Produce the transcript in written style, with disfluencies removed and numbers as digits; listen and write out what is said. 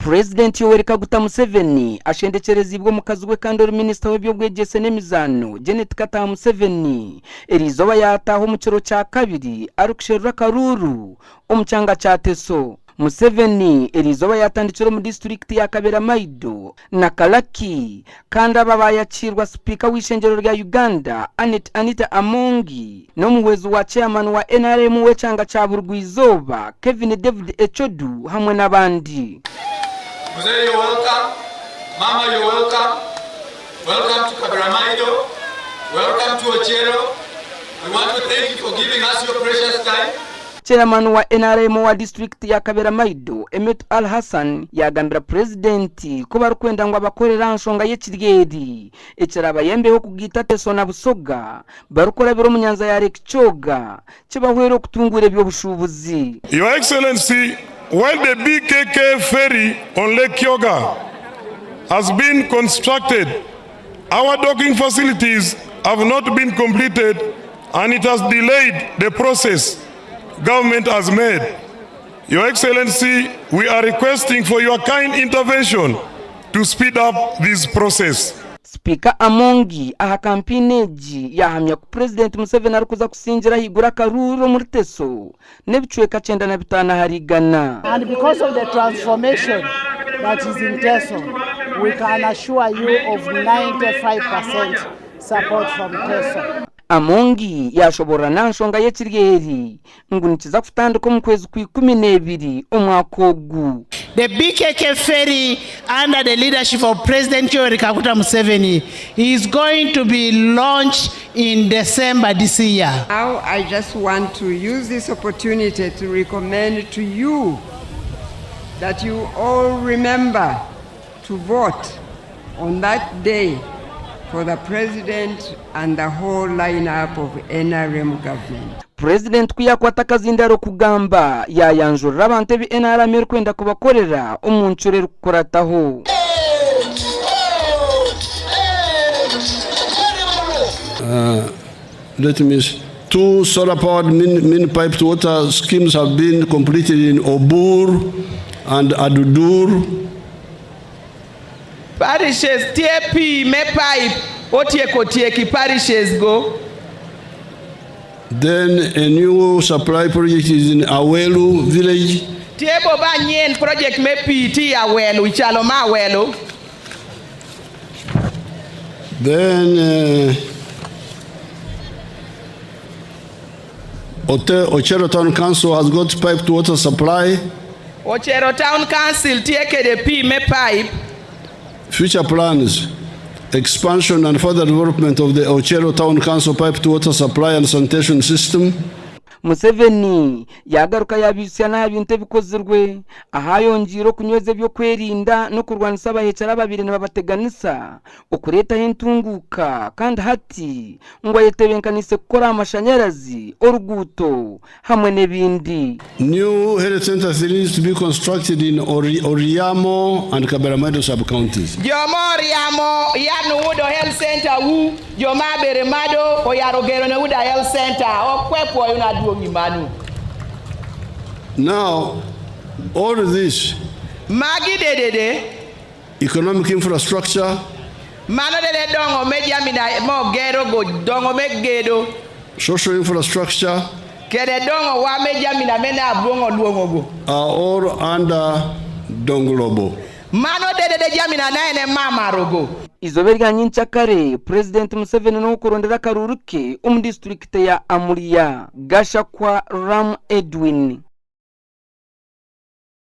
Purezidenti Yoweri Kaguta Museveni ashendekyereziibwe omukazi we kandi ori minisita w'eby'obwegyese n'emizaano, Janet Kataha Museveni eriizooba yaataaha omu kiro kya kabiri arikusherura akaruuru omu kyanga kya Teso. Museveni eriizooba yaatandikira omu disiturikiti ya Kaberamaido na Kalaki kandi aba baayakiirwa Sipiika w'eishengyero rya Uganda, Annet Anita Amongi n'omuhwezi wa Chairman wa nrm w'ekyanga kya Burugwa-izooba, Kevin David Echodu hamwe n'abandi. Mzee you're welcome, Mama you're welcome, welcome to Kaberamaido, welcome to Ochero, we want to thank you for giving us your precious time. Chairman wa nrm owa disiturikiti ya Kaberamaido, Emetu Al Hassan yaagambira Purezidenti ku barikwenda ngu abakorere aha nshonga y'ekiryo eri ekirabayambeho kugaita Teso na Busoga barikurabira omu nyanja ya Lake Kyoga kibahwere okutunguura eby'obushuubuzi. Your Excellency, while the BKK ferry on Lake Kyoga has been constructed, our docking facilities have not been completed and it has delayed the process government has made. Your Excellency, we are requesting for your kind intervention to speed up this process. Sipiika Amongi aha kampeyini egi yaahamya ku Purezidenti Museveni arikuza kusingira ahaiguru akaruuru omuri Teso n'ebicweka 95 ahari Igana. And because of the transformation that is in Teso, we can assure you of 95% support from Teso. Amongi yaashoboorora n'aha nshonga y'ekiryo eri ngu nikiza kutandika omu kwezi kwa 12 omwaka ogu. The BKK ferry under the leadership of President Yoweri Kaguta Museveni is going to be launched in December this year. Now I just want to use this opportunity to recommend to you that you all remember to vote on that day for the president and the whole line-up of NRM government. Purezidenti ku yaakwata akazindaaro kugamba, yaayanjurira abantu ebi NRM erikwenda kubakorera omu ncuro erikukurataho. Let me see. Two solar powered mini, mini piped water schemes have been completed in Obur and Adudur. Parishes tye pii me pipe otyeko tyeki parishes go. Then a new supply project is in Awelu village. Tye bo ba nyen project me pii tye i Awelu, i calo ma Awelu. Then uh, Ote, Ochero Town Council has got piped water supply. Ochero Town Council tye kede pii me pipe. Future plans, expansion and further development of the Ochero Town Council piped water supply and sanitation system. Museveni yaagaruka yaabaijusya n'aha bintu ebikozirwe ahu ayongyeire okunyweza eby'okwerinda n'okurwanisa abaheekyera ababaire nibabateganisa okureetaho entunguuka kandi hati ngu ayetebenkaniise kukora aha mashanyarazi, oruguuto hamwe n'ebindi. New health centre is to be constructed in Oriamo and Kaberamaido sub-counties. Jo ma Oriamo yat nuwudo health center wu, jo ma Aberemado oyaro gero ne wuda health center. Ok kwe pwoyo na dwongi manu. Now, all this Magi dedede. economic infrastructure, Mano dede dongo me jami na mo gero go dongo me gedo. social infrastructure Kede dongo wa me jami na me na luongo luongo go. are all under Donglobo. Mano dedede jami na na ene mama rogo. Eizooba erya nyenkyakare, Purezidenti Museveni n'ow'okurondera akaruuru ke omu disiturikiti ya Amuria, Gashakwa Ram Edwin.